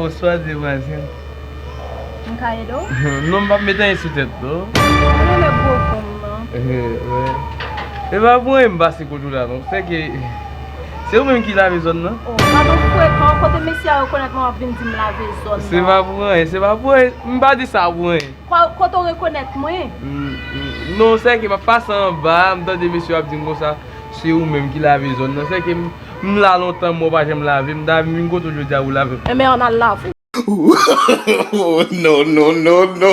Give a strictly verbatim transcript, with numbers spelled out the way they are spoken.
Bonswa, demwazèl. M ka ede w? Non, m p ap met anyen sou tèt, non. Mwen renmen gwo gonm nan. Eh, wè. E pa pou anyen m pase kote w la, non. Sèke se ou menm ki lave zòn nan. Oh, gadon frekan, kote mesye a rekonèt mwen w ap vin di m lave zòn nan. Se pa pou anyen, se pa pou anyen. M pa di sa pou anyen. Kwa- Kote w rekonèt mwen? Mm, mm. Non, sèke m ap pase anba, m tande mesye ap di m konsa, se ou menm ki lave zòn nan. Sèke m, m la lontan, m wè w pa janm lave, m ta vin kote w jodi a pou lave m. Enben, ann al lave. Oh, no, no, no, no.